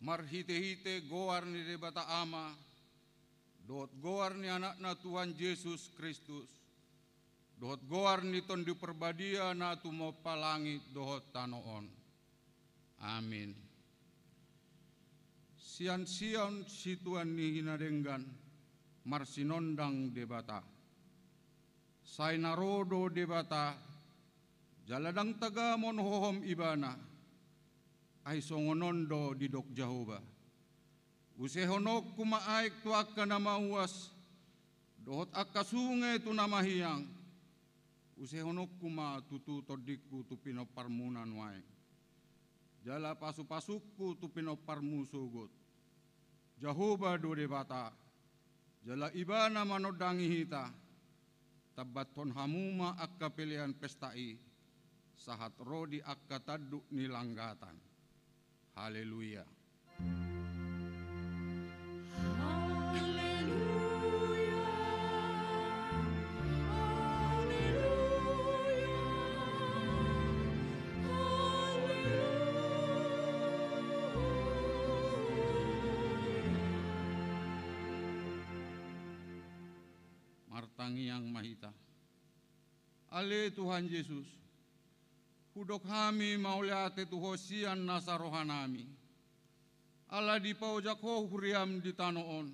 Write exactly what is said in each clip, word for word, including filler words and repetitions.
Marhite-hite goar ni Debata Ama, dohot goar ni Anakna Tuhan Jesus Kristus, dohot goar ni Tondi Parbadia na tumompa langit dohot tano on. Amin. Sian Sion situan ni hinadenggan, marsinondang Debata. Sai na ro do Debata, jala ndang tagamon hohom Ibana, ai songon on do didok Jahowa. Usehononku ma aek tu angka na mauas, dohot angka sunge tu na mahiang. Usehononku ma tutu tondingku tu pinomparmuna nuaeng, jala pasu-pasungku tu pinomparmu sogot. Jahowa do Debata, jala Ibana manondangi hita. Tambathon hamu ma angka pelean pesta i, sahat ro di angka tanduk ni langgatan. Haleluya. Haleluya, haleluya, haleluya. Martangiang ma hita. Ale Tuhan Jesus, hudok hami mauliate tu Ho sian nasa rohanami, ala dipaojak Ho huriam di tano on,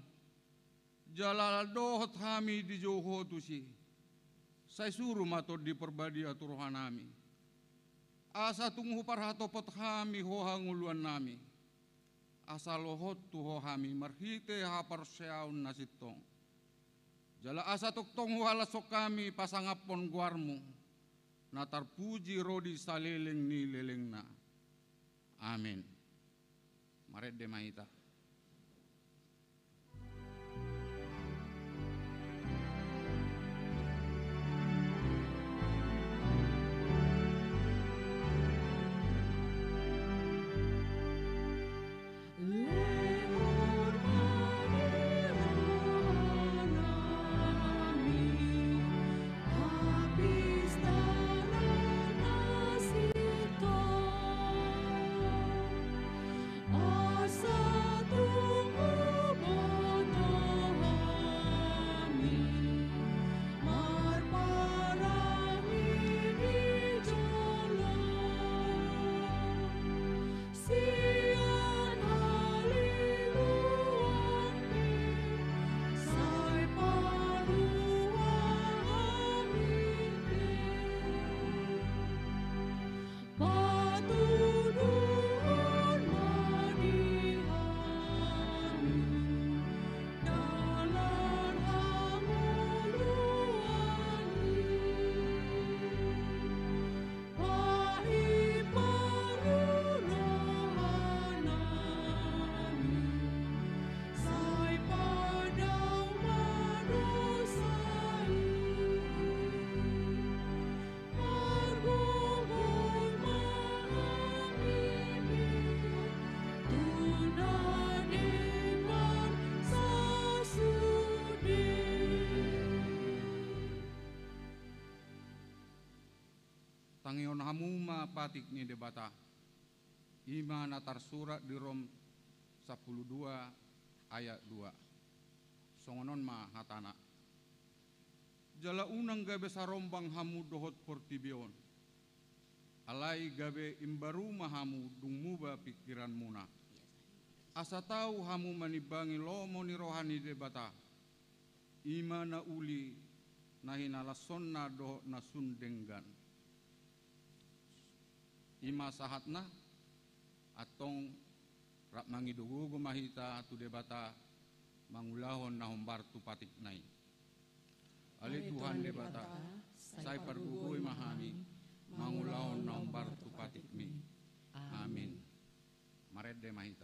jala ala dohot hami dijou Ho tusi. Sai suru ma Tondi Parbadia tu rohanami, asa tung huparhatopot hami Ho hangoluannami, asa lohot tu Ho hami marhite haporseaon na sintong. Jala asa tongtong huhalashon hami pasangaphon goarmu, na tarpuji ro di saleleng ni lelengna. Amen. Marende ma hita. Sian haliluanmi sai paluahon hami be. Patuduhon ma di hami dalan hangoluan i. Paimbaru rohanami, sai padao ma dosa i. Margogo ma hami be tu na denggan sasude. Tangihon hamu ma patik ni Debata. I ma na tarsurat di Rom sampulu dua ayat dua. Songon on ma hatana. Jala unang gabe sarombang hamu dohot portibi on. Alai gabe imbaru ma hamu dung muba pingkiranmuna. Asa tau hamu manimbangi lomo ni roha ni Debata. I ma na uli, na hinalashonna dohot na sun denggan. I ma sahatna, antong rap mangido gogo ma hita tu Debata mangulahon na hombar tu patikna i. Ale Tuhan Debata, sai pargogoi ma hami mangulahon na hombar tu patikmi. Amin. Marende ma hita.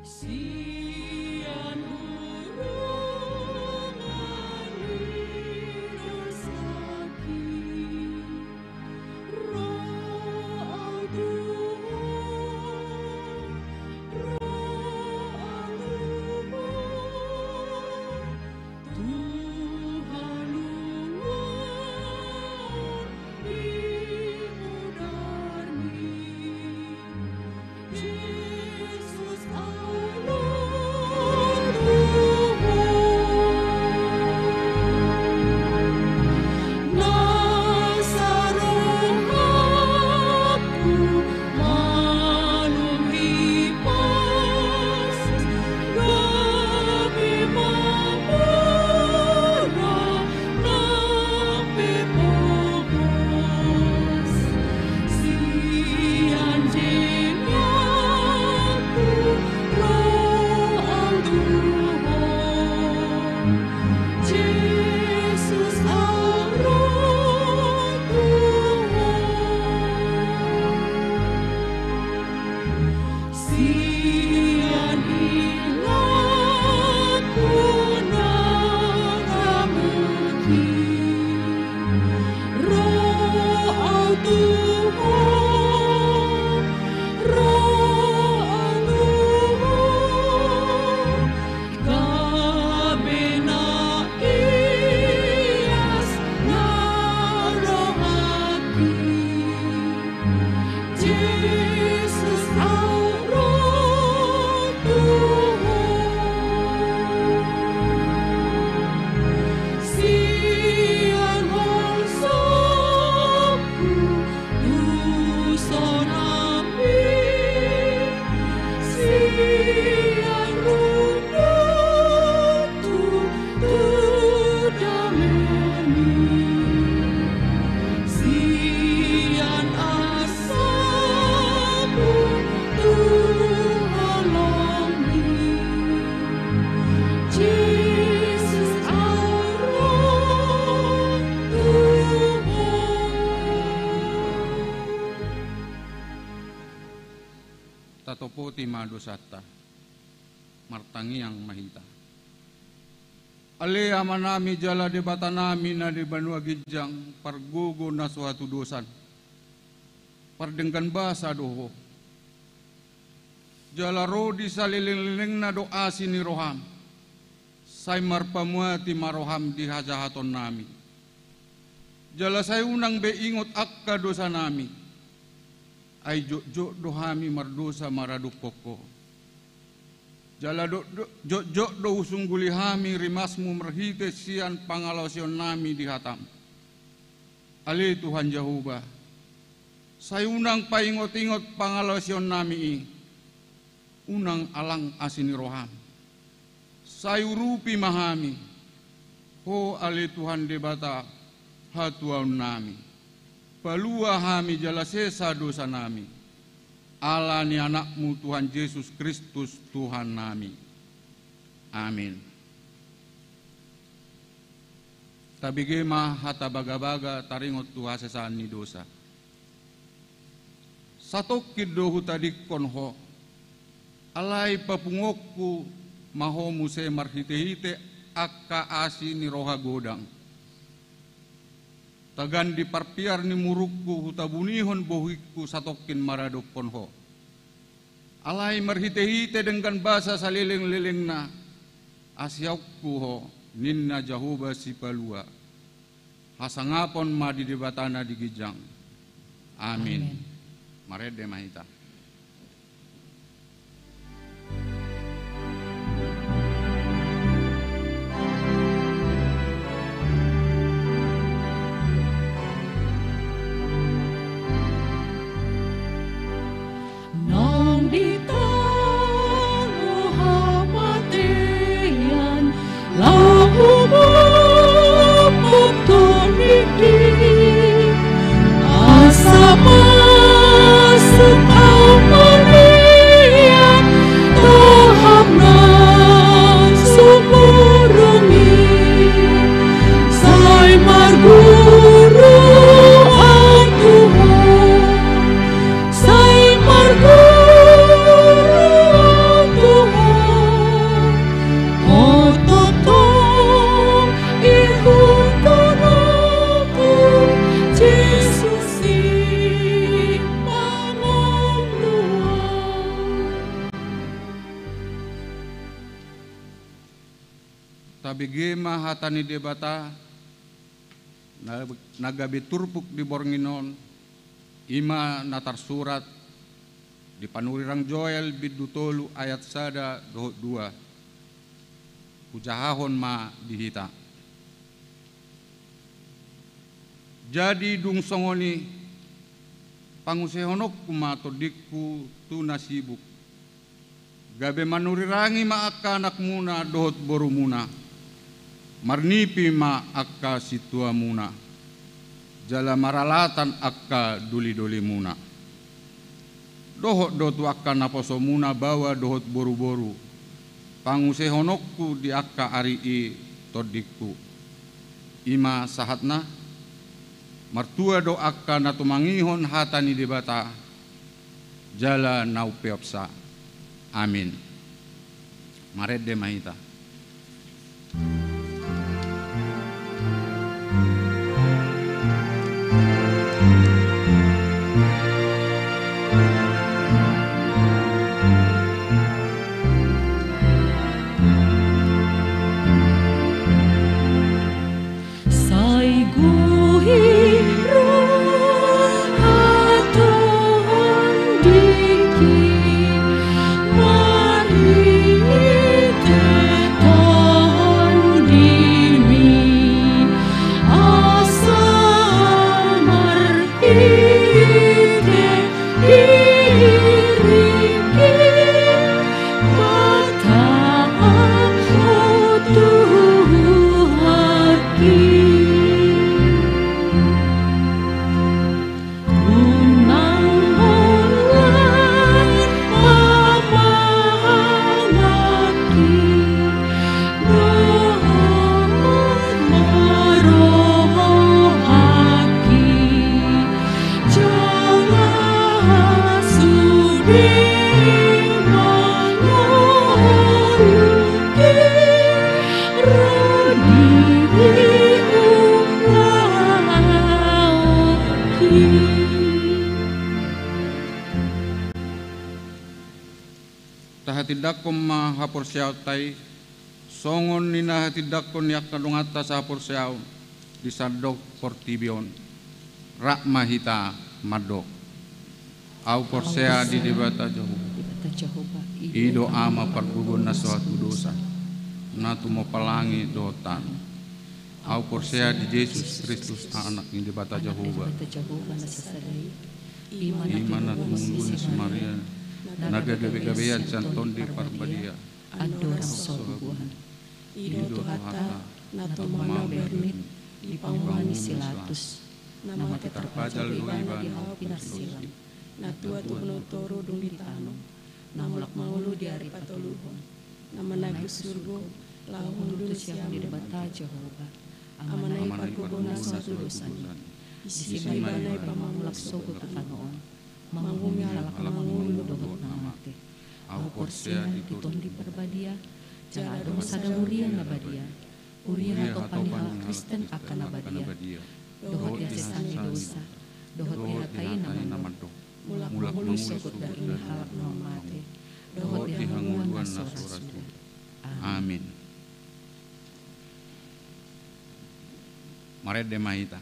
Sian hurungan ni dosaki ro Topoti ma dosanta. Martangiang ma hita. Ale Amanami jala Debatanami na di banua ginjang, pargogo na so hatudosan, pardenggan basa do Ho. Jala ro di salelenglelengna do asi ni roham. Sai marpamuati ma roham di hajahatonnami. Jala sai unang be ingot angka dosanami. Ai jotjot do hami mardosa maradophon Ho. Jala do, do, jotjot do husungguli hami rimasmu marhite sian pangalaosionnami di hatam. Ale Tuhan Jahowa, sai unang paingotingot pangalaosionnami i, unang alang asi ni roham. Sai urupi ma hami, Ho ale Tuhan Debata hatuaonnami. Palua hami jala sesa dosanami. Ala ni Anakmu Tuhan Jesus Kristus Tuhannami. Amin. Tabege ma hata bagabaga taringot tu hasesaan ni dosa. Satongkin do hutadingkon Ho, alai papunguonku ma Ho muse marhitehite angka asi ni roha godang. Tagan di parpiar ni murungku hutabunihon bohingku satongkin maradophon Ho. Alai marhitehite denggan basa salelenglelengna, asiaonku Ho, ninna Jahowa Sipalua. Hasangapon ma di Debata na di ginjang. Amin. Amin. Marende ma hita. Nang di tano hamatean, laho mangapok tondidik, asa masuk au maliat, tohap na sumurung i, sai marguru au tu Ho. Sai marguru au tu Ho, Ho tongtong ihuthon au, Jesus Sipangaluan. Tabege ma hata ni Debata, na, na gabe turpuk di borngin on, i ma na tarsurat di panurirang Joel bindu tolu ayat sada dohot dua. Hujahahon ma di hita. Jadi dung songon i, pangusehononku ma tondingku tu na sibuk. Gabe manurirangi ma angka anakmuna dohot borumuna, marnipi ma angka sintuamuna, jala maralatan angka dolidolimuna. Dohot do tu angka naposomuna baoa dohot boruboru, pangusehononku di angka ari i tondingku. I ma sahatna, martua do angka na tumangihon hata ni Debata, jala na umpeopsa. Amin. Marende ma hita. Sai guhir roha tondingki marhite tondimi, asa marhite diringki, matamu Tuhanki. Unang holan pamanganki, dohot marohaki, Tahatindangkon ma haporseaonta i, songon i na hatindangkon ni angka donganta sahaporseaon di sandok portibi on. Rap ma hita mandok. Au porsea di Debata Jahowa. Debata Jahowa, i do Ama pargogoi na so hatudosan, na tumompa langit dohot tano. Au porsea di Jesus Kristus, Anak ni Debata Jahowa. Debata Jahowa na sasada i. I ma na tumundung di si Maria, na gabe gabean sian Tondi Parbadia, andorang so habubuhan. I do Tuhanta, na tumompa bernit di panguhuman ni si Pilatus, na mate tarpajal do ibana di hau pinarsilang, na tua tu bonotoru dung ditanom, na mulak mangolu di ari patoluhon, na manaek tu surgo, laho hundul tu siamun ni Debata Jahowa, Ama na i pargogoi na so hatudosan i. Disi ma ibana i pamangulak sogot tu tano on, manguhumi halak na mangolu dohot na mate. Au porsea di Tondi Parbadia, jala adong sada huria na badia, huria hatopan ni halak Kristen angka na badia, dohot di hasesaan ni dosa, dohot di hata i na mandok, mulak mangolu sogot daging ni halak na mate, dohot di hangoluan na so ra suda. Amin. Marende ma hita.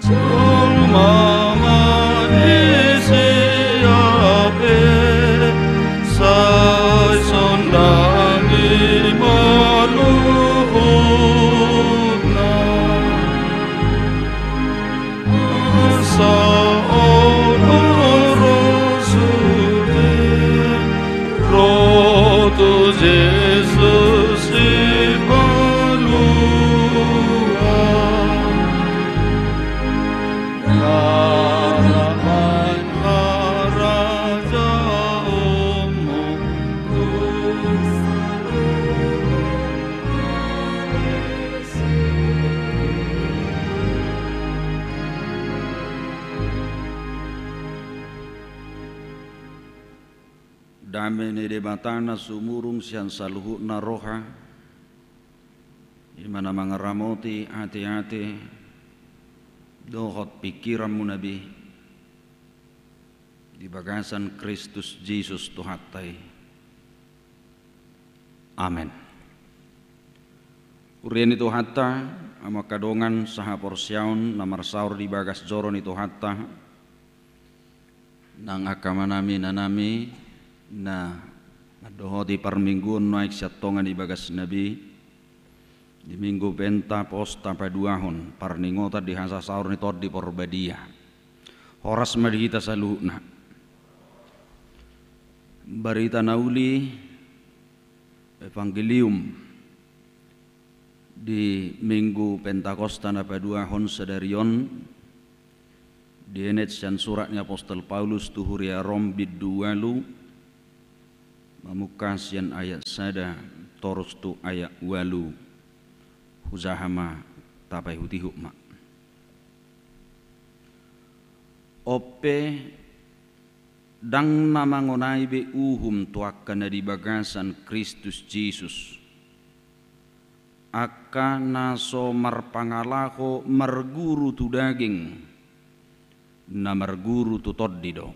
Jolma ma disi hape sai sondangi ma luhutna. Asa olo ro sude ro tu Jesus Sipalua. Raramaen harajaonmu tu saluhut. Dame ni Debata na sumurung sian saluhutna roha, i ma na mangaramoti ateate dohot pingkiranmuna be di bagasan Kristus Jesus Tuhanta i. Amen. Huria ni Tuhanta, hamu angka dongan sahaporseaon na marsaor di bagas joro ni Tuhanta, nang angka amanami, inanami na mandohoti parmingguon nuaeng sian tonga ni bagasna be, di Minggu Pentakosta paduahon, parningotan di hasasaoron ni Tondi Parbadia. Horas ma di hita saluhutna. Barita na uli, Evangelium di Minggu Pentakosta na paduahon sadari on, Dienet sian surat ni apostel Paulus tu huria Rom bindu ualu, mamungka sian ayat sada torus tu ayat ualu. Hujaha ma, tapaihutihut ma. On pe, ndang na mangonai be uhum tu angka na di bagasan Kristus Jesus, angka na so marpangalaho marguru tu daging, na marguru tu Tondi do.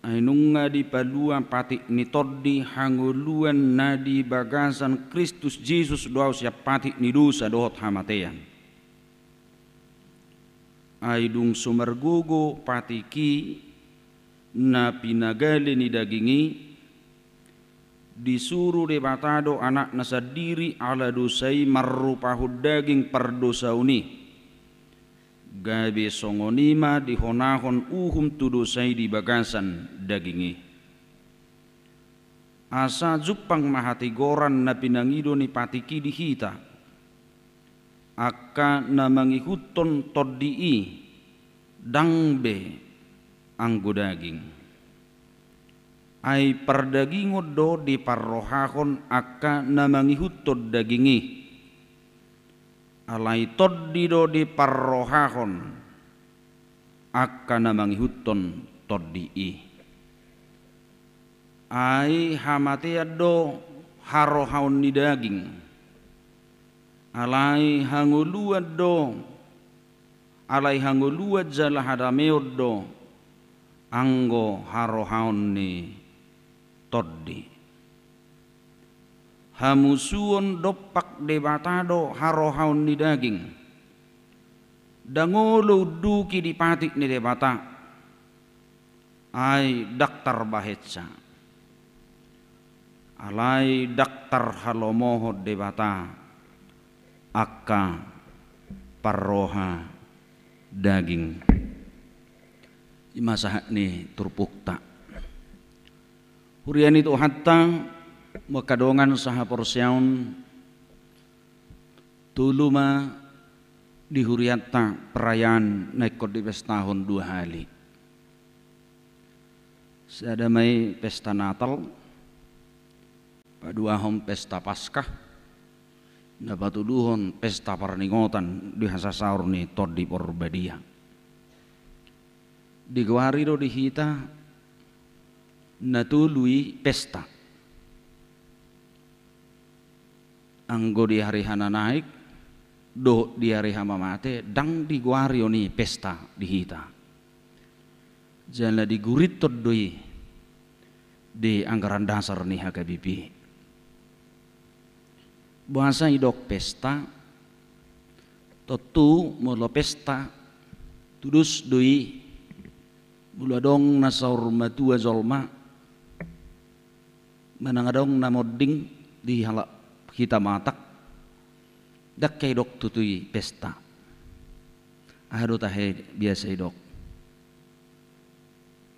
Ai nunga dipalua patik ni Tondi hangoluan na di bagasan Kristus Jesus do ahu sian patik ni dosa dohot hamatean. Ai dung so margogo patik i na pinagale ni daging i, disuru Debata do Anakna sandiri ala dosa i marrupahon daging pardosaon i, gabe songon i ma dihonahon uhum tu dosa i di bagasan daging i. Asa jumpang ma hatigoran na pinangido ni patik i di hita, angka na mangihuthon Tondi i, ndang be anggo daging. Ai pardagingon do diparrohahon angka na mangihuthon daging i, alai Tondi do diparrohahon angka na mangihuthon Tondi i. Ai hamatean do harohaon ni daging, alai hangoluan do, alai hangoluan jala hadameon do anggo harohaon ni Tondi. Hamusuon dompak Debata do harohaon ni daging. Ndang olo unduki di patik ni Debata. Ai ndang tarbahensa. Alai ndang tarhalomohon Debata angka parroha daging. I ma sahat ni turpukta. Huria ni Tuhanta, angka dongan sahaporseaon, tolu ma di hurianta perayaan na ingkon dipestahon dua hali. Sada ma i pesta Natal, paduahon pesta Paskah, na patoluhon pesta parningotan di hasasaor ni Tondi Porbadia. Digoari do di hita na tolu i pesta. Anggo di ari hananaek dohot di ari hamamate, ndang digoari on i pesta di hita. Jala digurithon do i di anggaran dasar ni H K B P. Boasa didok pesta? Tontu molo pesta, tudos do i molo adong na saur matua jolma, manang adong na monding di halak hita Batak, ndang hea didok tutu i pesta. Aha do tahe biasa didok?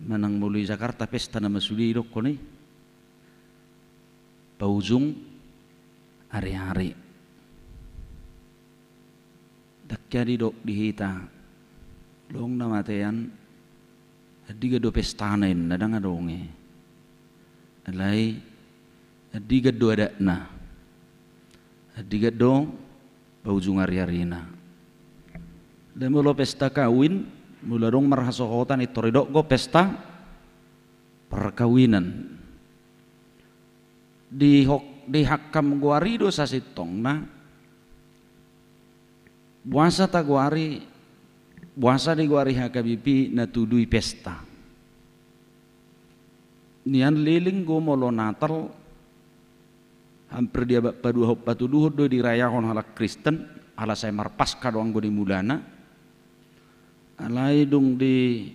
Manang molo di Jakarta pesta nama sude didokkon i, paujung ari-ari. Ndang hea didok di hita, adong na matean, andigan do pestana inna, ndang adong i. Alai andigan do adatna, andigan do paujung ari-arina. Alai molo pesta kawin, molo adong marhasohotan, pintor didok do pesta parkawinan. Di hok-, di hakkam goari do sasintongna. Boasa tagoari, boasa digoari H K B P na tolu i pesta? Nian leleng do molo Natal, hampir di abad paduahon patoluhon do dirayahon halak Kristen, ala sai marpaska do anggo di mulana. Alai dung di,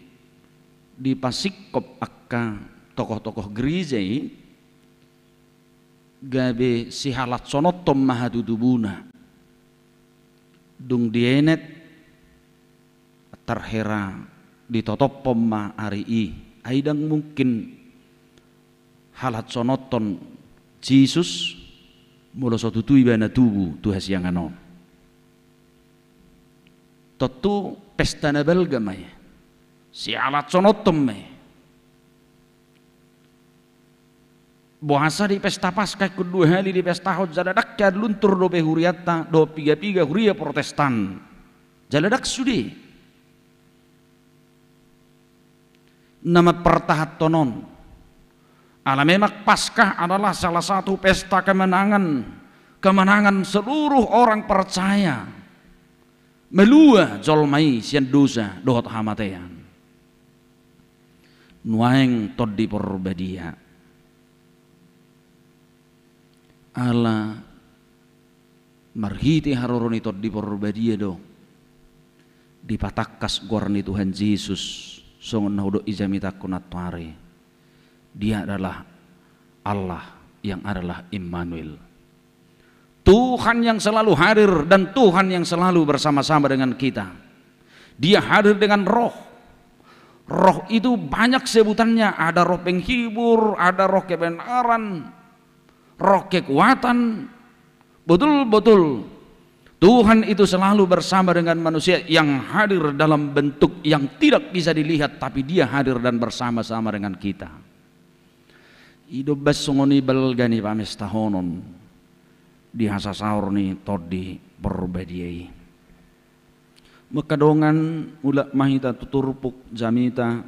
dipasingkop angka tokoh-tokoh gereja i, gabe sihalashononhon ma hatutubuna. Dung dienet, tarhira ditotophon ma ari i. Ai ndang mungkin halashononhon Jesus molo so tutu ibana tubu tu hasiangan on. Tontu pesta na balga ma i. Siala songon on ma i. Boasa di pesta Paskah ingkon dua hali dipestahon, jala ndang hea luntur dope hurianta dohot piga-piga huria Protestan. Jala ndang sude na mampartahanhon on. Ala memang Paskah adalah salah satu pesta kemenangan, kemenangan seluruh orang percaya. Malua jolma i sian dosa dohot hamatean. Nuaeng Tondi Porbadia. Ala marhite haroro ni Tondi Porbadia do dipatangkas goar ni Tuhan Jesus, songon na hudok i jamitangku nantoari. Dia adalah Allah yang adalah Immanuel. Tuhan yang selalu hadir dan Tuhan yang selalu bersama-sama dengan kita. Dia hadir dengan Roh. Roh itu banyak sebutannya, ada roh penghibur, ada roh kebenaran, roh kekuatan. Betul-betul Tuhan itu selalu bersama dengan manusia yang hadir dalam bentuk yang tidak bisa dilihat, tapi Dia hadir dan bersama-sama dengan kita. I do umbahen songon i balga ni pamestahonon di hasasaor ni Tondi Porbadia i. Mangkadongan, mulak ma hita tu turpuk jamita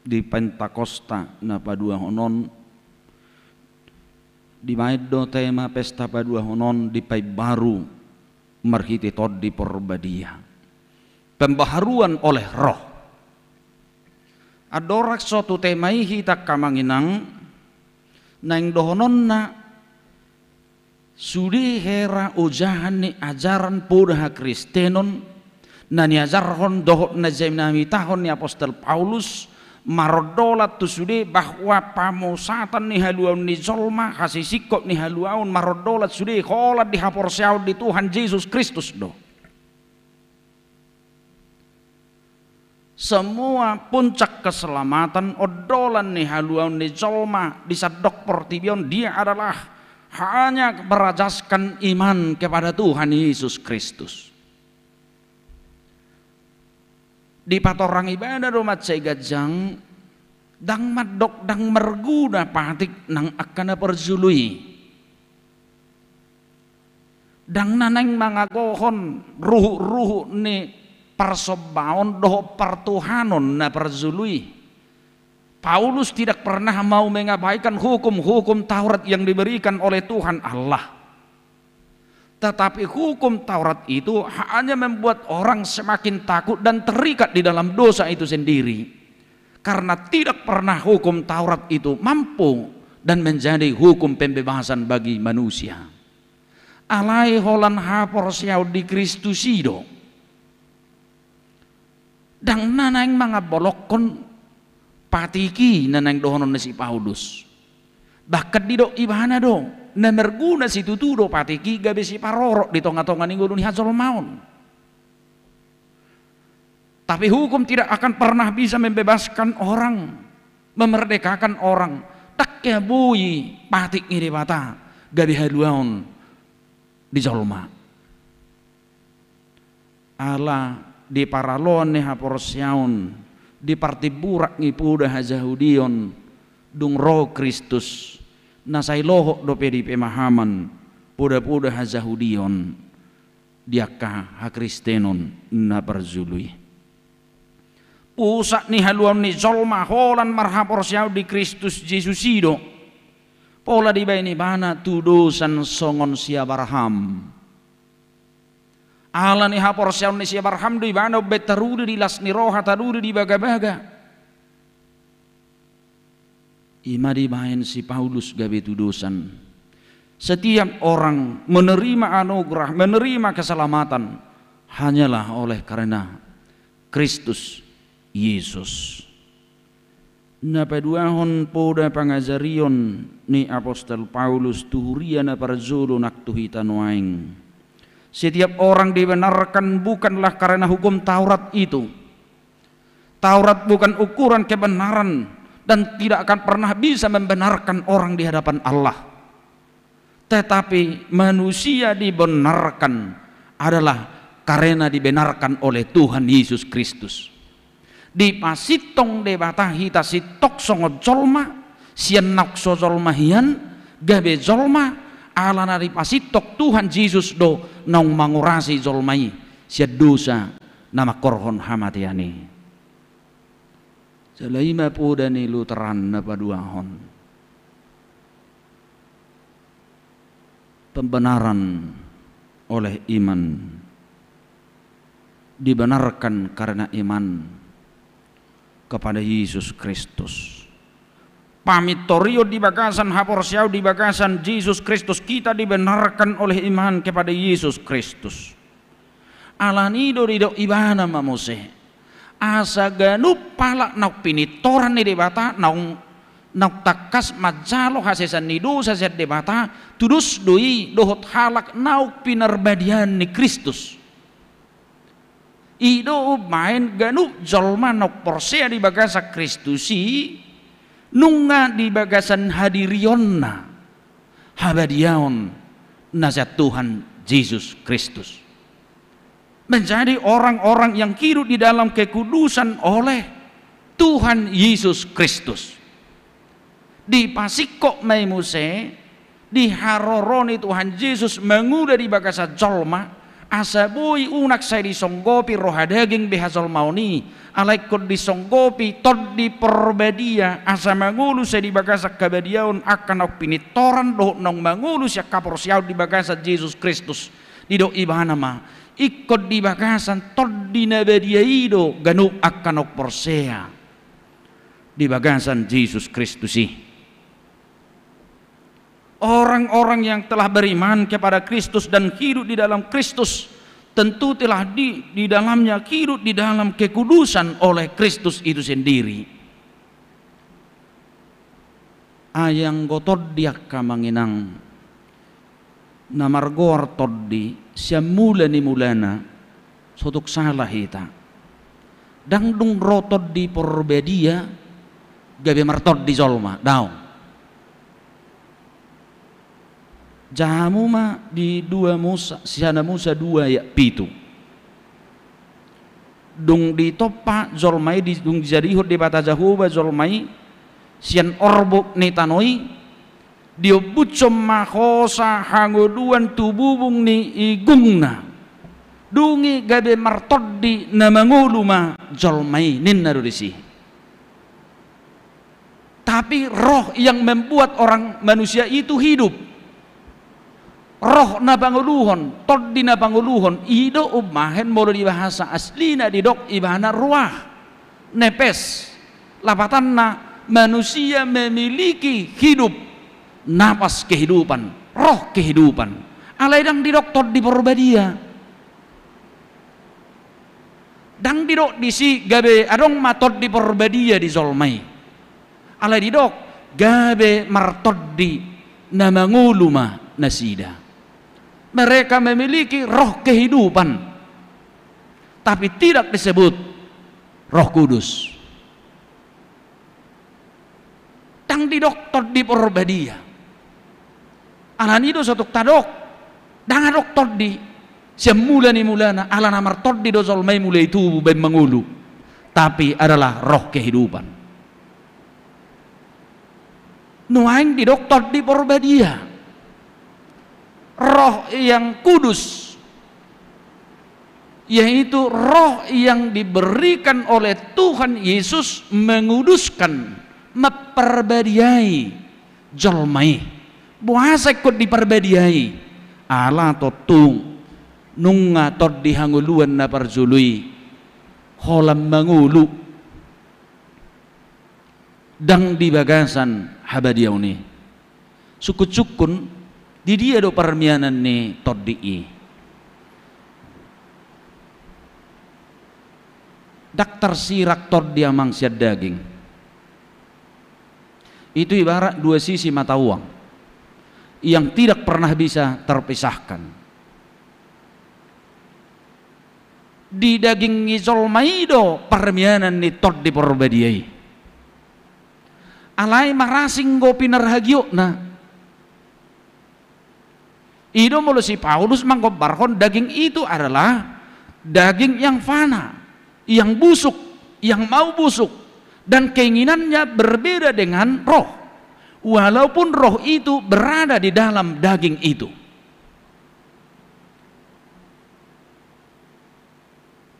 di Pentakosta na paduahon on. Dibaen do tema pesta paduahon on dipaimbaru marhite Tondi Porbadia. Pembaharuan oleh Roh. Andorang so tu tema i hita, angka amang inang, naeng dohononna, sude hera ojahan ni ajaran poda hakristenon na niajarhon dohot na jamitahon ni apostel Paulus, marondolan tu sude bahwa pamusatan ni haluaon ni jolma, hasisingkop ni haluaon, marondolan sude holan di haporseaon di Tuhan Jesus Kristus do. Semua puncak keselamatan, ondolan ni haluaon ni jolma di sandok portibi on, dia adalah hanya berajaskan iman kepada Tuhan Yesus Kristus. Dipatorang ibana do mansai ganjang, ndang mandok ndang marguna patik nang angka na parjolo i. Ndang na naeng mangagohon ruhut-ruhut ni parsombaon dohot partuhanon na parjolo i. Paulus tidak pernah mau mengabaikan hukum-hukum Taurat yang diberikan oleh Tuhan Allah. Tetapi hukum Taurat itu hanya membuat orang semakin takut dan terikat di dalam dosa itu sendiri. Karena tidak pernah hukum Taurat itu mampu dan menjadi hukum pembebasan bagi manusia. Alai holan haporseaon di Kristus i do. Ndang na naeng mangambolongkon patik i na naeng dohonon ni si Paulus. Bahkan didok ibana do, na marguna situtu do patik i gabe siparorot di tonga-tonga ni ngolu ni hajolmaon. Tapi hukum tidak akan pernah bisa membebaskan orang, memerdekakan orang. Ndang hea boi patik ni Debata gabe haluaon di jolma. Ala di paraloan ni haporseaon, di partimburak ni poda hajahudion, dung ro Kristus, na sai lohot dope di pemahaman poda-poda hajahudion di angka hakristenon na parjolo i. Pusat ni haluaon ni jolma holan marhaporseaon di Kristus Jesus i do. Pola dibaen ibana tudosan songon si Abraham. Ala ni haporseaon ni si Abraham do ibana umbaen taruli di las ni roha, taruli di bagabaga. I ma dibaen si Paulus gabe tudosan. Setiap orang menerima anugerah, menerima keselamatan hanyalah oleh karena Kristus Yesus. Na paduahon poda pangajarion ni apostel Paulus tu huria na parjolo nang tu hita nuaeng. Setiap orang dibenarkan bukanlah karena hukum Taurat itu. Taurat bukan ukuran kebenaran dan tidak akan pernah bisa membenarkan orang di hadapan Allah. Tetapi manusia dibenarkan adalah karena dibenarkan oleh Tuhan Yesus Kristus. Dipasintong Debata hita sintong songon jolma, sian naung so jolma hian, gabe jolma, alana dipasintong Tuhan Jesus do naung mangurasi jolma i sian dosa na mangkorhon hamatean i. Jala i ma poda ni Lutheran na paduahon. Pembenaran oleh iman. Dibenarkan karena iman kepada Yesus Kristus. Pamintorion di bagasan haporseaon di bagasan Jesus Kristus, kita dibenarkan oleh iman kepada Yesus Kristus. Alani do didok ibana ma muse. Asa ganup halak naung pinitoran ni Debata, naung, naung tangkas manjalo hasesaan ni dosa sian Debata, tudos do i dohot halak naung pinarbadiaan ni Kristus. I do umbahen ganup jolma naung porsea di bagasan Kristus i, nunga di bagasan hadirionna habadiaon na sian Tuhan Jesus Kristus. Menjadi orang-orang yang hidup di dalam kekudusan oleh Tuhan Yesus Kristus. Dipasingkop ma i muse, di haroro ni Tuhan Jesus mangula di bagasan jolma, asa boi unang sai disonggopi roha daging be hajolmaon i, alai ingkon disonggopi Tondi Porbadia, asa mangolu sai di bagasan habadiaon angka naung pinitoran dohot naung mangolu sian haporseaon di bagasan Jesus Kristus. Didok ibana ma, ingkon di bagasan Tondi na badia i do ganup angka naung porsea di bagasan Jesus Kristus i. Orang-orang yang telah beriman kepada Kristus dan hidup di dalam Kristus, tentu telah di, di dalamnya hidup di dalam kekudusan oleh Kristus itu sendiri. Ai anggo tondi, angka amang inang, na margoar tondi sian mula ni mulana, so tung sala hita. Ndang dung ro Tondi Porbadia gabe martondi jolma, daong. Jaha hamu ma di dua Musa, sian Musa dua ayat pitu. Dung ditompa jolma i, di, dung dijadihon Debata Jahowa jolma i sian orbuk ni tano i, diombushon ma hosa hangoluan tu bubung ni igungna. Dung i gabe martondi na mangolu ma jolma i, ninna do disi. Tapi roh yang membuat orang manusia itu hidup, roh na pangoluhon, tondi na pangoluhon, i do umbahen molo di bahasa aslina didok ibana ruah, nepes. Lapatanna, manusia memiliki hidup, napas kehidupan, roh kehidupan. Alai ndang didok Tondi Porbadia. Ndang didok disi gabe adong ma Tondi Porbadia di jolma i. Alai didok gabe martondi na mangolu ma nasida. Mereka memiliki roh kehidupan, tapi tidak disebut Roh Kudus. Ndang didok Tondi Porbadia. Alani do so tung tadok, ndang adong tondi sian mula ni mulana, alana martondi do jolma i mulai tubu baen mangolu. Tapi adalah roh kehidupan. Nuaeng didok Tondi Porbadia. Roh yang kudus, yaitu roh yang diberikan oleh Tuhan Yesus menguduskan, memperbadiai jolma i. Boasa ingkon diparbadiai? Ala tontu nunga tondi hangoluan na parjolo i holan mangolu. Ndang di bagasan habadiaon i. Sungkun-sungkun, di dia do parmianan ni tondi i? Ndang tarsirang tondi, amang, sian daging. Itu ibarat dua sisi mata uang yang tidak pernah bisa terpisahkan. Di daging ni jolma i do parmianan ni Tondi Porbadia i. Alai marasing do pinarhagiotna. I do molo si Paulus manggombarhon daging itu adalah Daging yang fana, yang busuk, yang mau busuk, dan keinginannya berbeda dengan roh, walaupun roh itu berada di dalam daging itu.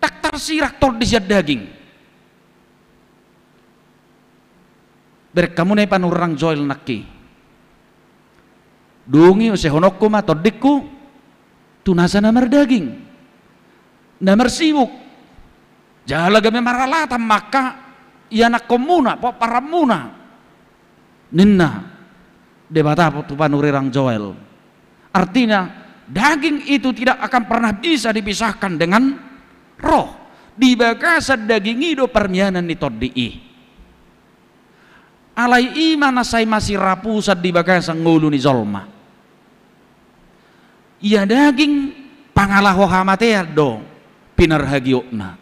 Ndang tarsirak tondi sian daging. Bereng hamu na i panurirang Joel nangkin. Dung i usehononku ma tondingku tu nasa na mardaging, na marsibuk. Jala gabe maralatan ma angka ianakkonmuna, pomparanmuna, ninna Debata tu panurirang Joel. Artinya, daging itu tidak akan pernah bisa dipisahkan dengan roh. Di bagasan daging i do parmianan ni tondi i. Alai i ma na sai masirapusan di bagasan ngolu ni jolma. Ia daging pangalaho hamatean do pinarhagiotna.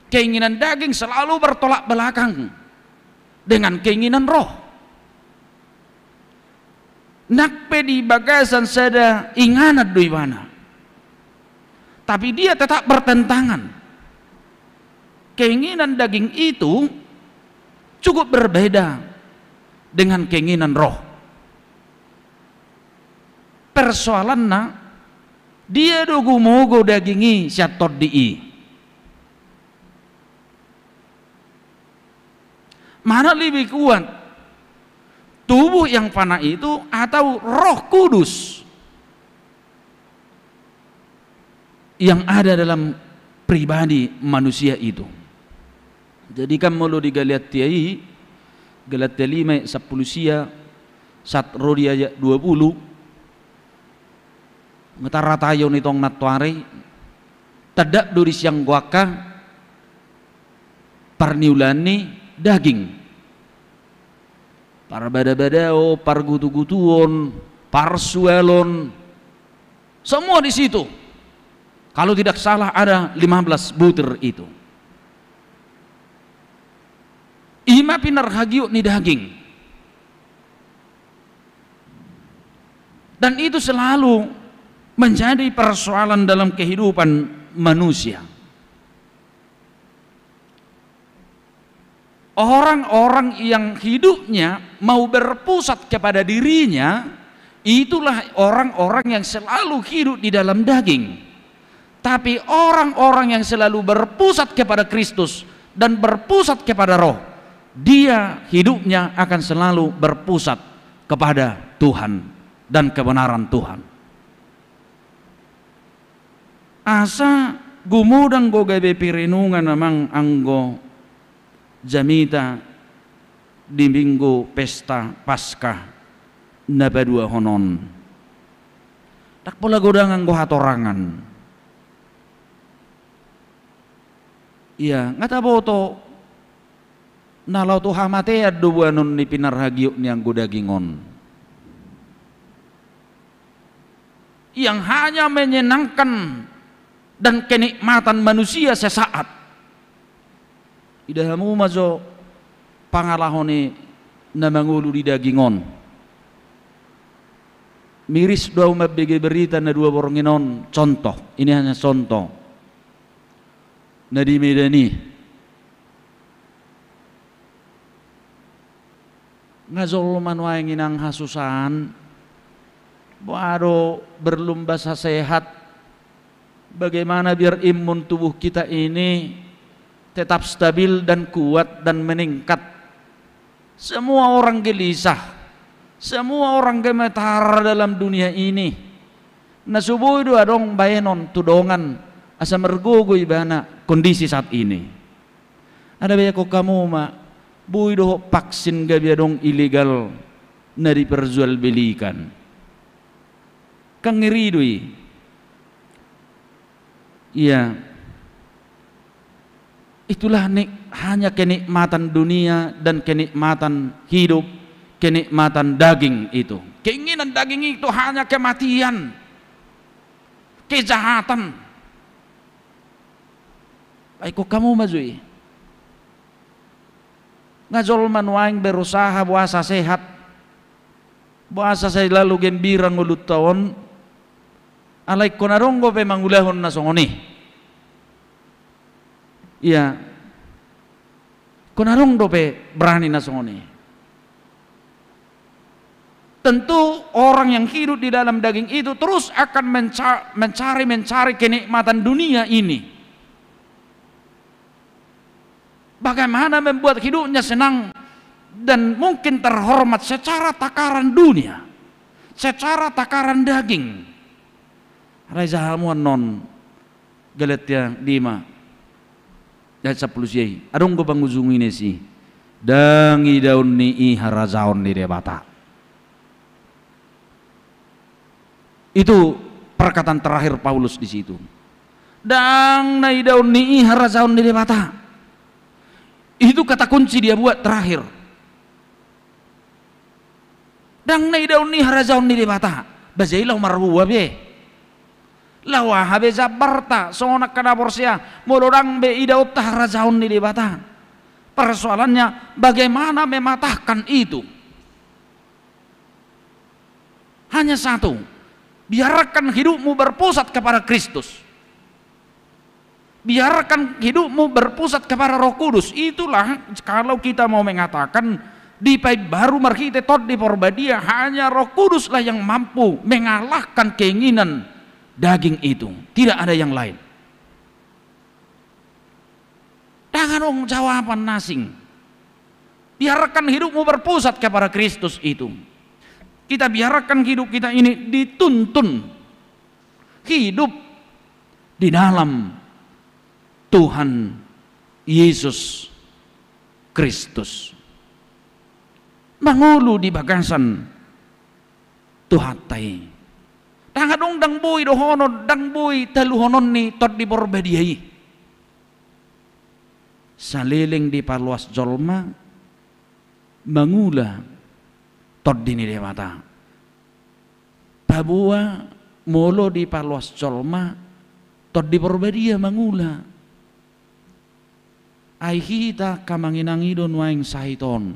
Keinginan daging selalu bertolak belakang dengan keinginan roh. Nang pe di bagasan sada inganan do ibana, tapi dia tetap bertentangan. Keinginan daging itu cukup berbeda dengan keinginan roh. Persoalanna, dia do gumogo daging i sian tondi i. Mana lebih kuat, tubuh yang fana itu atau Roh Kudus yang ada dalam pribadi manusia itu? Jadi kan molo di Galatia i, Galatia lima ayat sampulu sia, sahat ro di ayat dua pulu, nga taratayo ni tong nantoari, tanda do disi anggo angka parniulaan ni daging. Parbada-badao, pargutu-gutuon, parsualon, semua di situ. Kalau tidak salah ada lima belas butir itu. I ma pinarhagiot ni daging. Dan itu selalu menjadi persoalan dalam kehidupan manusia. Orang-orang yang hidupnya mau berpusat kepada dirinya, itulah orang-orang yang selalu hidup di dalam daging. Tapi orang-orang yang selalu berpusat kepada Kristus dan berpusat kepada Roh, dia hidupnya akan selalu berpusat kepada Tuhan dan kebenaran Tuhan. Asa gumodang do gabe pirenungan amang anggo jamita di Minggu Pesta Paskah na paduahon on. Ndang pola godang anggo hatorangan. Ia, nga taboto na laho tu hamatean do boanon ni pinarhagiot ni anggo daging on, yang hanya menyenangkan dan kenikmatan manusia sesaat. Ida hamu ma jo pangalaho ni na mangolu di daging on. Miris do ahu mambege berita na dua borngin on, contoh, ini hanya contoh. Na di Medan i, nga jolma nuaeng inang hasusaan, boha do berlumba sa sehat, bagaimana biar imun tubuh kita ini tetap stabil dan kuat dan meningkat. Semua orang gelisah, semua orang gemetar dalam dunia ini. Na so boi do adong baenon tu dongan asa margogo ibana kondisi saat ini. Ai baen hamu ma, boi dohot vaksin gabe adong ilegal na diperjualbelikan. Kan ngeri do i. Ia. Itulah nik-, hanya kenikmatan dunia dan kenikmatan hidup, kenikmatan daging itu. Keinginan daging itu hanya kematian, kejahatan. Ai baen hamu ma jo i. Nga jolma nuaeng berusaha boasa sehat, boasa selalu gembira ngolunta on, Alai ingkon adong dope mangulahon na songon i. Ia, ingkon adong dope berani na songon i. Tentu orang yang hidup di dalam daging itu terus akan menca-, mencari, mencari kenikmatan dunia ini. Bagaimana membuat hidupnya senang dan mungkin terhormat secara takaran dunia, secara takaran daging. Alai jaha hamu annon, Galatia lima ayat sampulu sia i, adong do pangujungina i, ndang idaon ni i harajaon ni Debata. Itu perkataan terakhir Paulus di situ. Ndang na idaon ni i harajaon ni Debata. Itu kata kunci dia buat terakhir. Ndang na idaon ni i harajaon ni Debata. Ba jadi laho marhua be. Laho aha be jambarta songon angka na porsea, molo ndang be idaonta harajaon ni Debata. Persoalannya, bagaimana mematahkan itu? Hanya satu, biarkan hidupmu berpusat kepada Kristus. Biarkan hidupmu berpusat kepada Roh Kudus. Itulah kalau kita mau mengatakan dipaimbaru marhite Tondi Porbadia, hanya Roh Kuduslah yang mampu mengalahkan keinginan daging itu. Tidak ada yang lain. Ndang adong jawaban na asing. Biarkan hidupmu berpusat kepada Kristus itu. Kita biarkan hidup kita ini dituntun hidup di dalam Tuhan Yesus Kristus. Mangolu di bagasan Tuhanta i. Ndang adong, ndang boi dohonon, ndang boi taluhonon ni Tondi Porbadia i. Saleleng dipaloas jolma mangula Tondi ni Debata. Paboa molo dipaloas jolma Tondi Porbadia mangula. Ai hita angka amang inang i do nuaeng sahit on.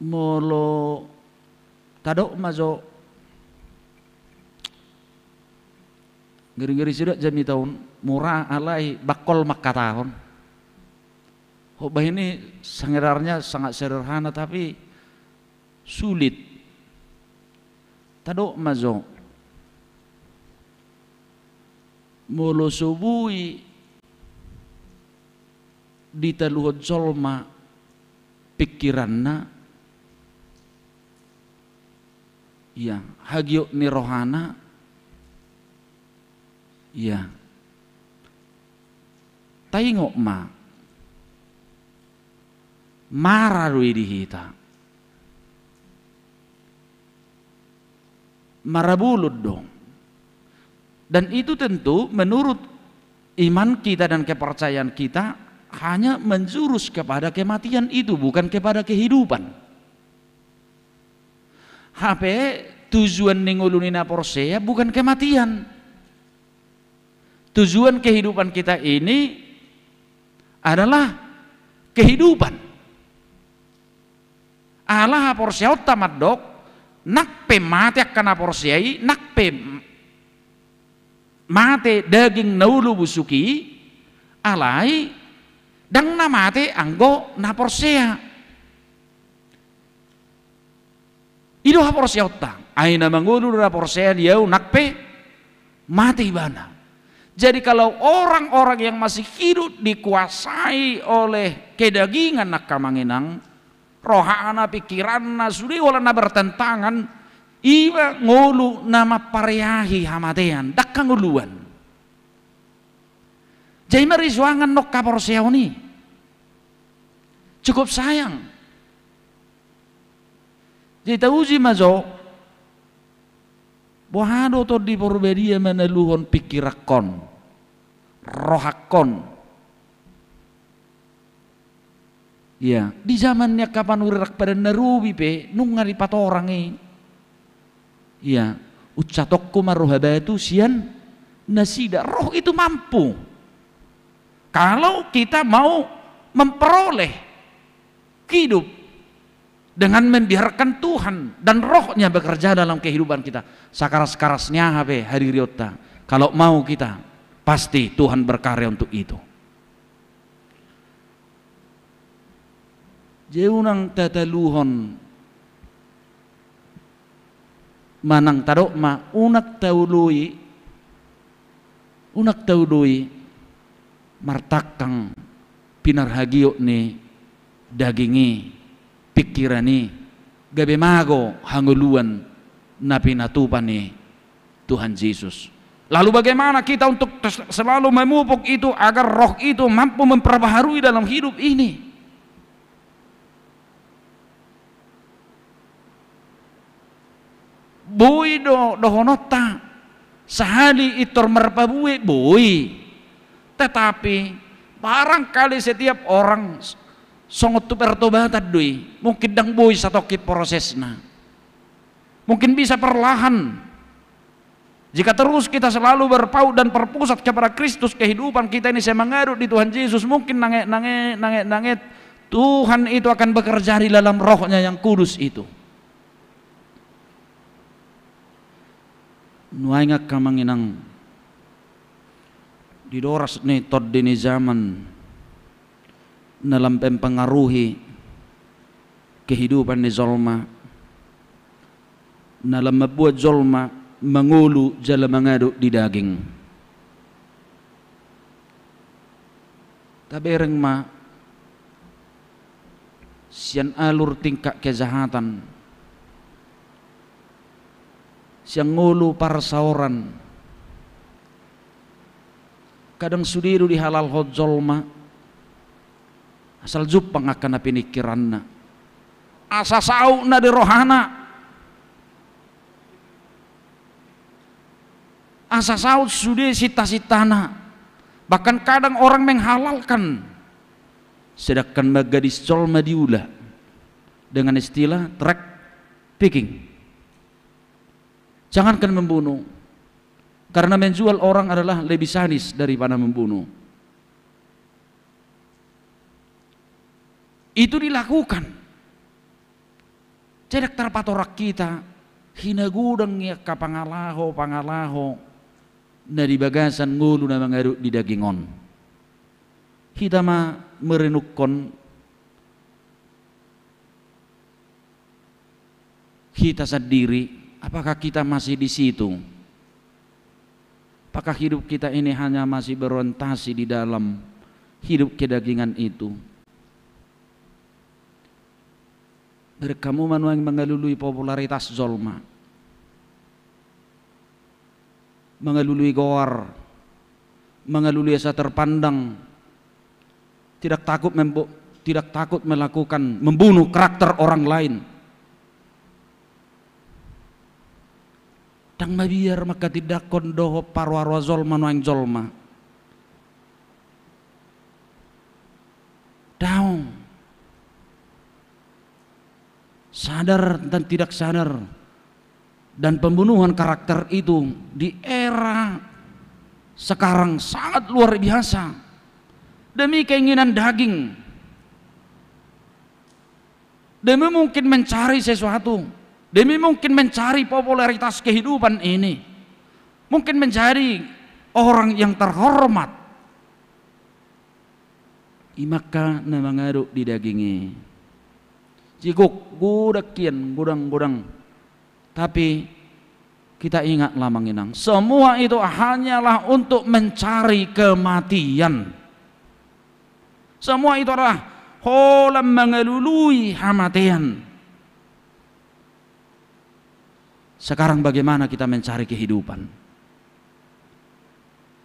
Molo tadok ma jo, ngeri-ngeri suda jamita on, mura alai bangkol mangkatahon. Khotbah ini sebenarnya sangat sederhana, tapi sulit. Tadok ma jo. Molo so boi ditaluhon jolma pingkiranna, ia, hagiot ni rohana, ia, taingot ma, mara do i di hita. Marabolon do. Dan itu tentu menurut iman kita dan kepercayaan kita hanya menjurus kepada kematian itu, bukan kepada kehidupan. Hape tujuan ni ngolu ni na porsea bukan kematian. Tujuan kehidupan kita ini adalah kehidupan. Ala haporseaonta mandok, nang pe mate angka na porsea i, nang pe mate daging na olo busuk i, alai ndang na mate anggo na porsea. I do haporseaonta, ai na mangolu do na porsea di ahu nang pe mate ibana. Jadi kalau orang-orang yang masih hidup dikuasai oleh kedagingan, angka amang inang, rohana, pingkiranna, sude olat na bertentangan, i ma ngolu na mampareahi hamatean, ndang hangoluan. Jadi marisuangan nang haporseaon i. Cukup sayang. Jadi tauji ma jo, boha do Tondi Porbadia manaluhon pingkiranhon, rohangkon. Ia, di zaman ni angka panurirang Padan na Robi pe nunga dipatorang i. Ia, unsatongku ma roha batu sian nasida. Roh itu mampu. Kalau kita mau memperoleh hidup Dengan membiarkan Tuhan dan Roh-Nya bekerja dalam kehidupan kita. Sakaras-karas ni aha pe hadirionta, kalau mau kita, pasti Tuhan berkarya untuk itu. Jadi unang tataluhon manang tadok ma, unang taoloi, unang taoloi martangkang pinarhagiot ni daging i, pingkiran i, gabe mago hangoluan na pinatupa ni Tuhan Jesus. Lalu bagaimana kita untuk tes-, selalu memupuk itu agar Roh itu mampu memperbaharui dalam hidup ini? Boi do dohononta sahali pintor marpabue, boi. Tetapi barangkali setiap orang s-, songon tu pertobatan do i, mungkin ndang boi satongkin prosesna. Mungkin bisa perlahan. Jika terus kita selalu berpaut dan berpusat kepada Kristus, kehidupan kita ini semangadut di Tuhan Yesus, mungkin nanget, nanget, nanget, nanget, Tuhan itu akan bekerja di dalam Roh-Nya yang kudus itu. Nuaeng angka amang inang, di doras ni tondi ni zaman na lam mempengaruhi kehidupan ni jolma, na lam mambuat jolma mangolu jala mangadut di daging. Tabereng ma sian alur tingkat kejahatan, sian ngolu parsaoran. Kadang sude do dihalalhon jolma, asal jumpang angka na piningkiranna, asa saut na di rohana, asa saut sude sinta-sintana. Bahkan kadang orang menghalalkan, sedangkan manggadis jolma diula dengan istilah trafficking. Jangankan membunuh, karena menjual orang adalah lebih sadis daripada membunuh. Itu dilakukan. Jadi ndang tarpatorang hita hinagodang ni angka pangalaho-pangalaho na di bagasan ngolu na mangadut di daging on. Hita ma merenungkon hita sandiri, apakah kita masih di situ? Apakah hidup kita ini hanya masih berorientasi di dalam hidup kedagingan itu? Bereng hamu ma nuaeng mangalului popularitas jolma, mangalului goar, mangalului asa terpandang, tidak takut membo-, tidak takut melakukan, membunuh karakter orang lain. Ndang mabiar mangkatindangkon dohot paroa-roa jolma nuaeng jolma. Daong. Sadar dan tidak sadar. Dan pembunuhan karakter itu di era sekarang sangat luar biasa. Demi keinginan daging. Demi mungkin mencari sesuatu. Demi mungkin mencari popularitas kehidupan ini. Mungkin menjadi orang yang terhormat. I ma angka na mangadut di daging i. Jigok, godang hian, godang-godang. Tapi kita ingatlah amang inang, semua itu hanyalah untuk mencari kematian. Semua itu adalah holan mangalului hamatean. Sekarang bagaimana kita mencari kehidupan?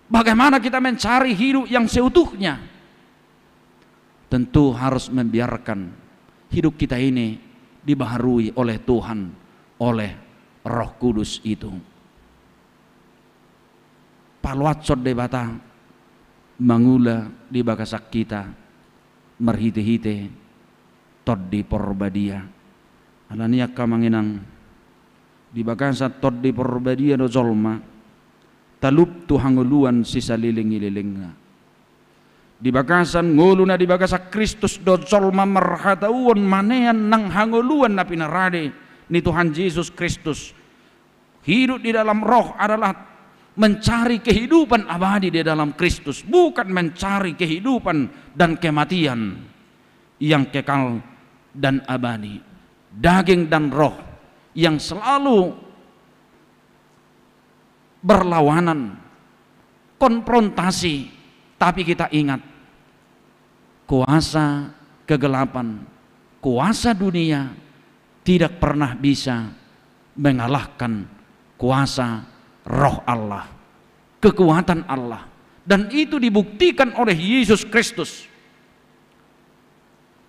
Bagaimana kita mencari hidup yang seutuhnya? Tentu harus membiarkan hidup kita ini dibaharui oleh Tuhan, oleh Roh Kudus itu. Paloashon Debata mangula di bagasan hita marhite-hite Tondi Porbadia. Alani i angka amang inang, di bagasan Tondi Porbadia do jolma talup tu hangoluan sisalelenglelengna. Di bagasan ngolu na di bagasan Kristus do jolma marhatauon manean nang hangoluan na pinarade ni Tuhan Jesus Kristus. Hidup di dalam Roh adalah mencari kehidupan abadi di dalam Kristus, bukan mencari kehidupan dan kematian yang kekal dan abadi. Daging dan roh yang selalu berlawanan, konfrontasi, tapi kita ingat, kuasa kegelapan, kuasa dunia tidak pernah bisa mengalahkan kuasa Roh Allah, kekuatan Allah. Dan itu dibuktikan oleh Yesus Kristus.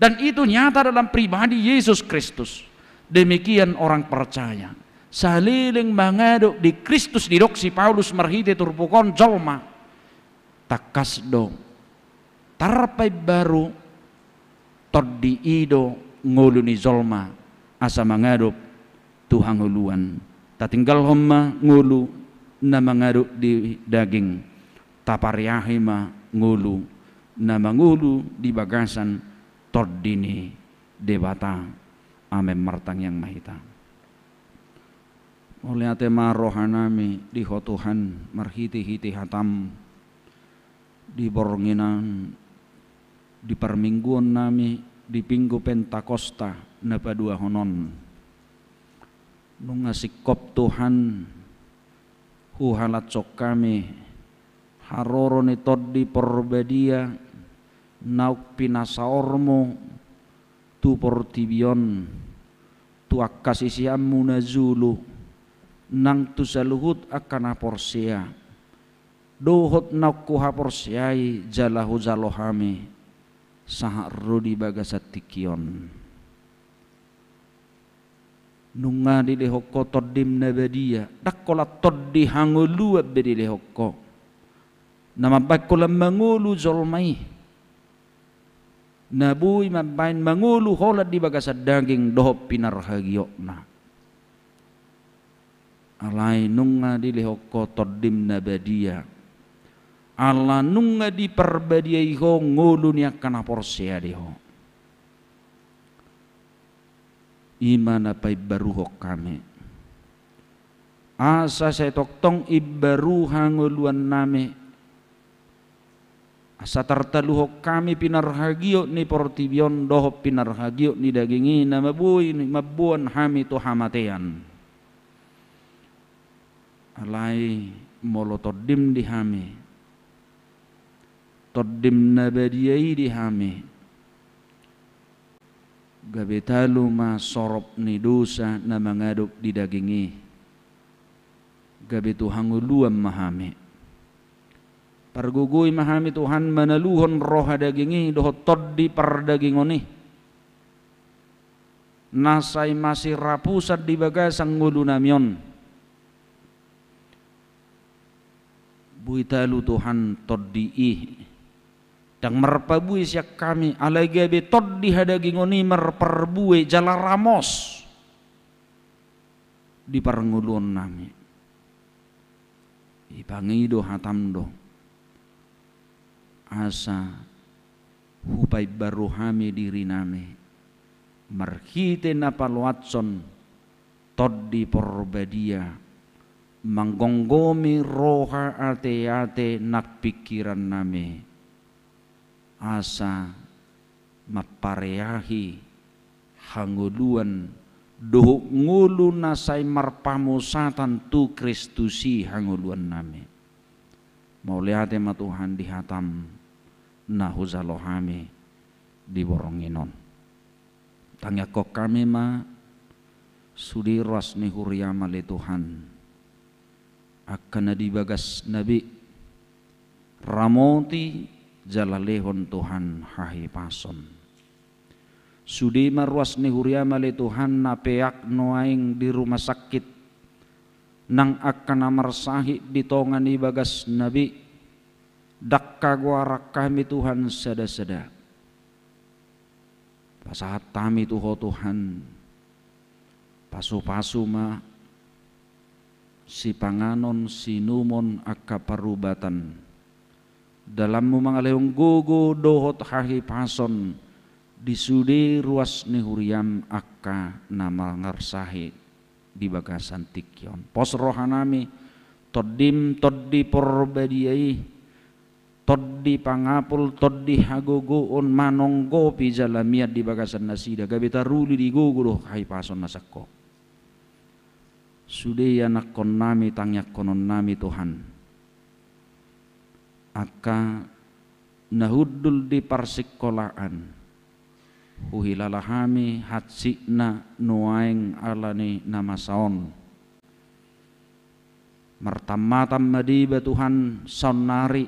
Dan itu nyata dalam pribadi Yesus Kristus. Demikian orang percaya. Saleleng mangadop di Kristus, didok si Paulus marhite turpuk on, jolma tangkas do tarpaimbaru. Tondi i do ngolu ni jolma asa mangadop tu hangoluan. Tatinggalhon ma ngolu na mangadop di daging, tapareahi ma ngolu na mangolu di bagasan Tondi ni Debata. Amen. Martangiang ma hita. Mauliate ma rohanami di Ho Tuhan, marhitehite hataM di borngin on, di parmingguonnami di Minggu Pentakosta na paduahon on. Nunga singkop Tuhan huhalashon hami haroro ni Tondi Parbadia naung pinasaorMu tu portibi on, tu angka siseanMu na jolo, nang tu saluhut angka na porsea, dohot naung huhaporseai jala hujalo hami sahat ro di bagasan tingki on. Nunga dilehon Ho TondiM na badia, ndang holan tondi hangoluan be dilehon Ho, na mambahen holan mangolu jolma i, na boi mambahen mangolu holan di bagasan daging dohot pinarhagiotna. Alai nunga dilehon Ho TondiM na badia, ala nunga diparbadiai Ho ngolu ni angka na porsea di Ho. I ma na paimbaruhon hami, asa sai tongtong imbaru hangoluannami, asa tartaluhon hami pinarhagiot ni portibi on dohot pinarhagiot ni daging i, na mamboan hami tu hamatean. Alai molo TondiM di hami, TondiM na badia i di hami, gabe talu ma sorop ni dosa na mangadop di daging i, gabe tu hangoluan ma hami. Pargogoi ma hami Tuhan manaluhon roha daging i dohot tondi pardagingon i, na sai masirapusan di bagasan ngolunami on. Boi talu Tuhan tondi i, ndang marparbue sian hami, alai gabe tondi hadagingon i marparbue jala ramos di parngoluonnami. Dipangido hataM do, asa hupaimbaru hami dirinami marhite na paloashon Tondi Porbadia, manggomgomi roha, ateate nang pingkirannami, asa mampareahi hangoluan dohot ngolu na sai marpamusatan tu Kristus i hangoluannami. Mauliate ma Tuhan di hataM na hujalo hami di borngin on. Tangiangkon hami ma sude ruas ni huriaM ale Tuhan, angka na di bagasna be, ramoti jala lehon Tuhan hahipason. Sude ma ruas ni huriaM ale Tuhan na peak nuaeng di rumah sakit, nang angka na marsahit di tonga ni bagasna be, ndang hagoaran hami Tuhan sadasada. Pasahat hami tu Ho Tuhan, pasupasu ma sipanganon sinumon angka parubatan, dalanmu mangalehon gogo dohot hahipason di sude ruas ni huriam angka na mangarsahi di bagasan tingki on. Pos rohanami, Tondim, Tondi Porbadia i, Tondi pangapul, Tondi hagogoon, manonggopi jala mian di bagasan nasida, gabe taruli di gogo dohot hahipason na sangkop. Sude ianakkonnami, tangiangkononnami Tuhan, angka na hundul di parsingkolaan, huhilala hami hansikna nuaeng alani na masa on. Martammatam ma deba Tuhan saonnari,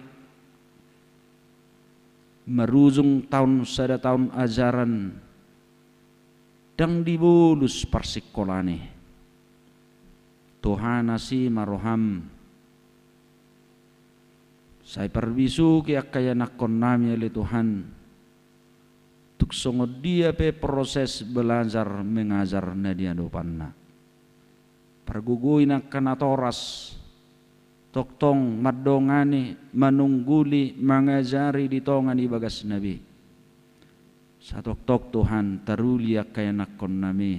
marujung taon sada taon ajaran, ndang dibolus parsingkolaan i. Tuhan, asi ma roham, sai parbisuhi angka ianakkonnami ale Tuhan, tung songon dia pe proses belajar mengajar na di adopanna. Pargogoi angka natoras, tongtong mandongani, manungguli, mangajari di tonga ni bagasna be. Satongtong Tuhan, taruli angka ianakkonnami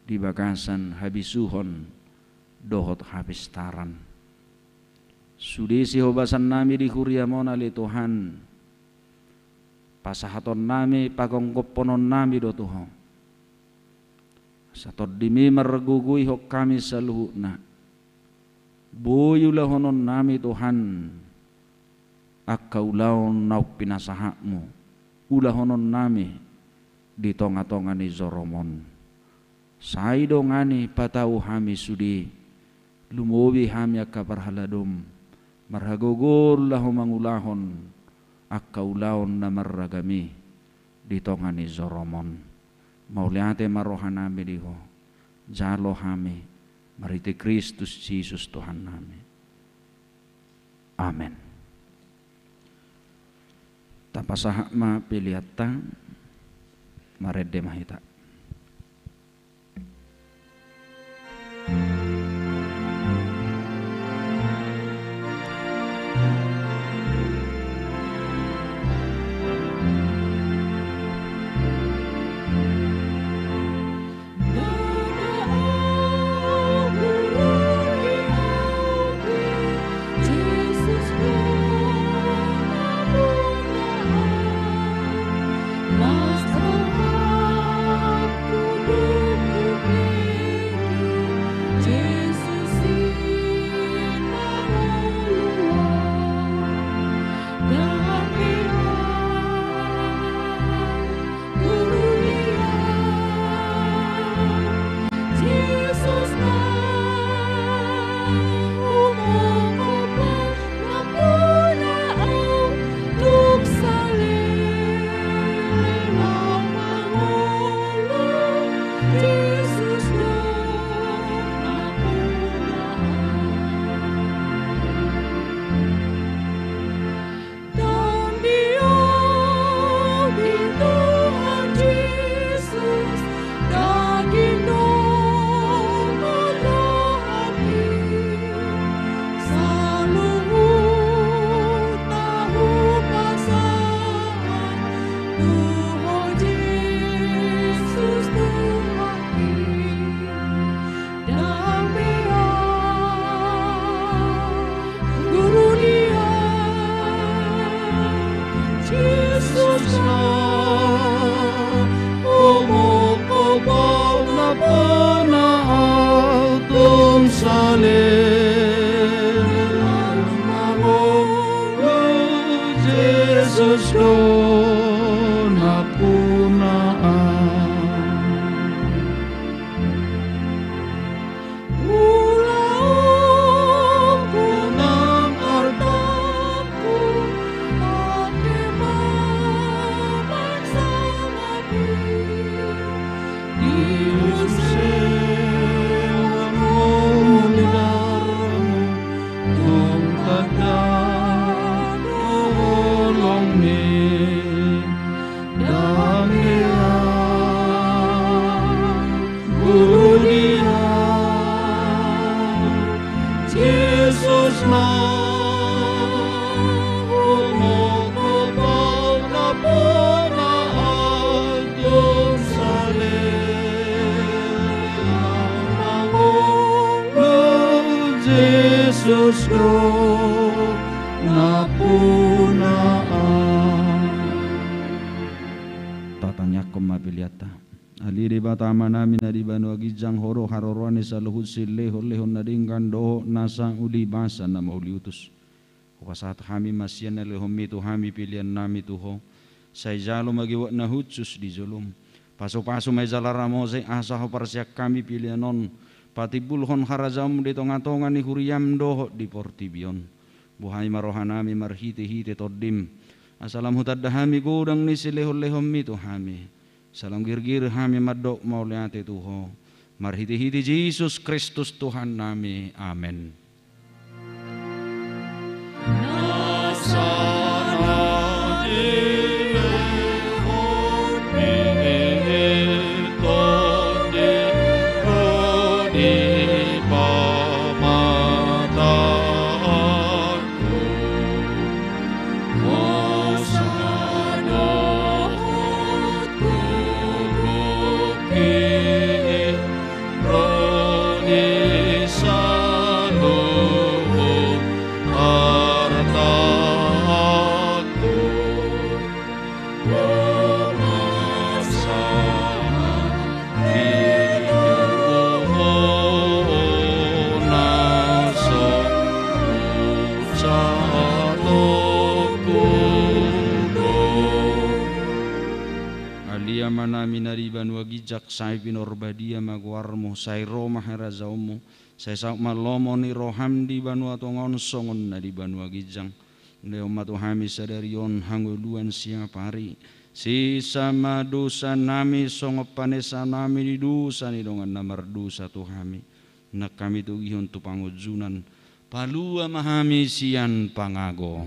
di bagasan habisuhon dohot hapistaran. Sude sihobasannami di huriam on ale Tuhan, pasahatonnami, pagonggomhononnami do tu Ho. Asa Tondimi margogoihon hami saluhutna. Boi ulahononnami Tuhan angka ulaon naung pinasahatmu ulahononnami di tongatonga ni jorom on. Sai dongani, patau hami sude, lumobi hami angka parhaladom, marhagogoon laho mangulahon angka ulaon na marragam i di tonga ni jorom on. Mauliate ma rohanami di Ho, jalo hami marhite Kristus Jesus Tuhannami. Amen. Tapasahat ma peleanta, marende ma hita. Jesus do na puna au. Ulaonku nang artangku, ate ma mansangapi. Di use ulaonmu, tung tanda do holongmi. Dame au, guru ni au, Jesus na Jesus do nampuna ahu. Tatangiangkon ma peleanta. Ale Debata Amanami na di banua ginjang, Ho do haroroan ni saluhut silehonlehon na denggan dohot nasa uli basa na mauliutus. Hupasahat hami ma sian na nilehonMi tu hami peleannami tu Ho. Sai jalo ma goar na hushus di joloM. Pasupasu ma i jala ramoti, asa huparsian hami pelean on patimbulhon harajaonMu di tongatonga ni huriaM dohot di portibi on. Buhai ma rohanami marhitehite TondiM, asa lam hutanda hami godang ni silehonlehonMi tu hami. Sai lam girgir hami mandok mauliate tu Ho. Marhitehite Jesus Kristus Tuhannami. Amen. Ale Amanami na di banua ginjang, sai pinarbadia ma goarMu, sai ro ma harajaonMu, sai saut ma lomo ni rohaM di banua tonga on songon na di banua ginjang. Lehon ma tu hami sadari on hangoluan siapari. Sesa ma dosanami songon panesanami di dosa ni dongan na mardosa tu hami. Unang hami togihon tu pangunjunan. Palua ma hami sian pangago.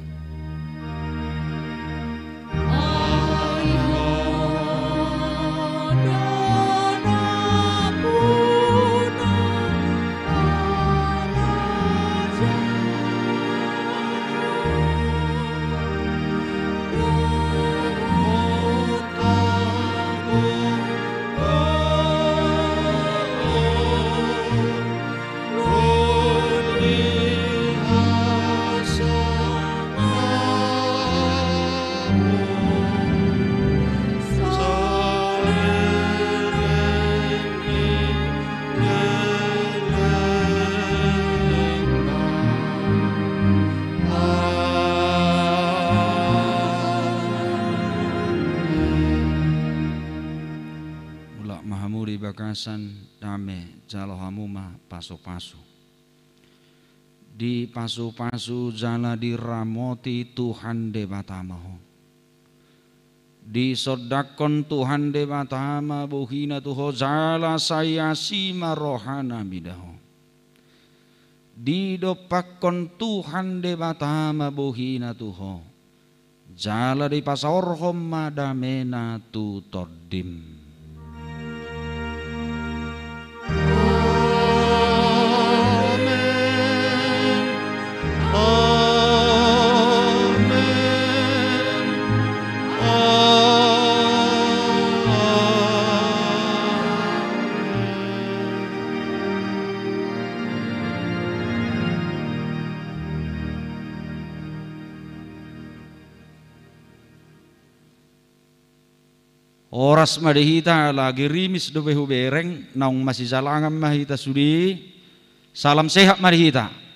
Mulak ma hamu di bagasan dame, jalo hamu ma pasupasu. Dipasupasu jala diramoti Tuhan Debata ma ho. Disondangkon Tuhan Debata ma bohiNa tu ho jala sai asi ma rohaNa mida ho. Didompakkon Tuhan Debata ma bohiNa tu ho. Jala dipasaorhon ma dameNa tu tondim. Amen. Amen. Amen. Horas ma di hita, ala girimis dope hubereng, naung masijalangan ma hita sude. Salam sehat ma di hita.